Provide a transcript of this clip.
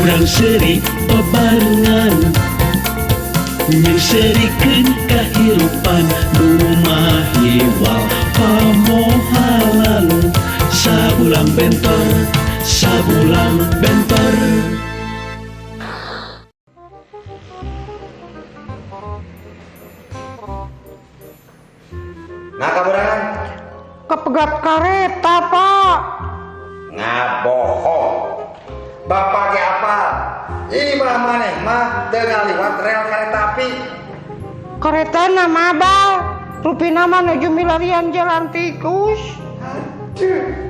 Urang seuri babarengan, Nyeungseurikeun kahirupan nu mahiwal pamohalan. Sabulang bentor, sabulang bentor. Nah, kaburangan. Kepegat kareta, Pak. Ngabohong. Bapak ge apa? Imah maneh mah teu ngaliwat rel kereta api. Kareta mah mabal. Rupina mah nuju milarian jalan tikus. Aduh.